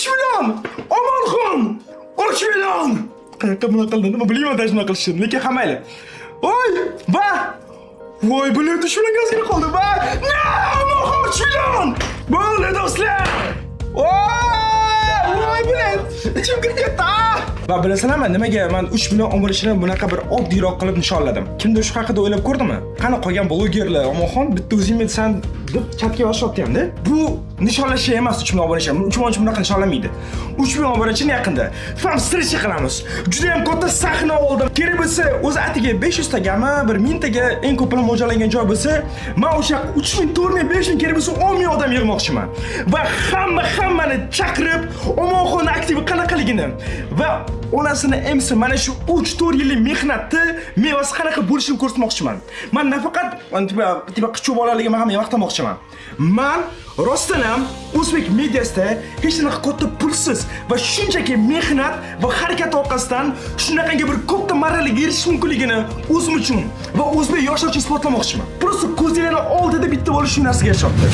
3 million! Omonxon! 3 million! Qayoqqa bunaqa qildim? Nima bilmayman даже nima qilishni, lekin ha, mayli. Voy! Va! Voy, блин, 3 millionga ozgina qoldi. Va! No! Omonxon 3 million! Bo'ldi, do'stlar! Voy! Voy, блин! Ichim kirib ketdi. Ah! Va bilasizlarmi, nimaga men 3 million obunachini bunaqa bir oddiyroq qilib nishonladim? Kimdir shu haqida o'ylab ko'rdimi? Qani qolgan blogerlar, Omonxon, bitta o'zing san deb chatga yozishyapti hamda. Bu nishonlashi emas 3 million obunachi. 3 million bunaqa nishonlamaydi. 3 million obunachini yaqinda fam встреча qilamiz. Juda ham katta sahna oldim. Kerak bo'lsa, o'zi atiga 500 tagami, bir 1000 taga eng ko'p bilan mo'ljallangan joy bo'lsa, men o'sha 3000, 4000, 5000, kerak bo'lsa 10 ming odam yig'moqchiman. Va hamma hammani chaqirib, Omonxonni aktivi qanaqaligini va onasini emsi mana shu 3-4 yillik mehnatni mevasi qanaqa bo'lishini ko'rsatmoqchiman. Man nafaqat типа qichuv bolaligimni ham maqtamoqchiman. Man rostdan ham o'zbek mediasida hech qanaqa katta pulsiz va shunchaki mehnat va harakat orqasidan shunaqangi bir katta marralarga erishish mumkinligini o'zim uchun va o'zbek yoshlar uchun isbotlamoqchiman. Просто ko'zinglarni oldida bitta bola shu narsaga erishyapti.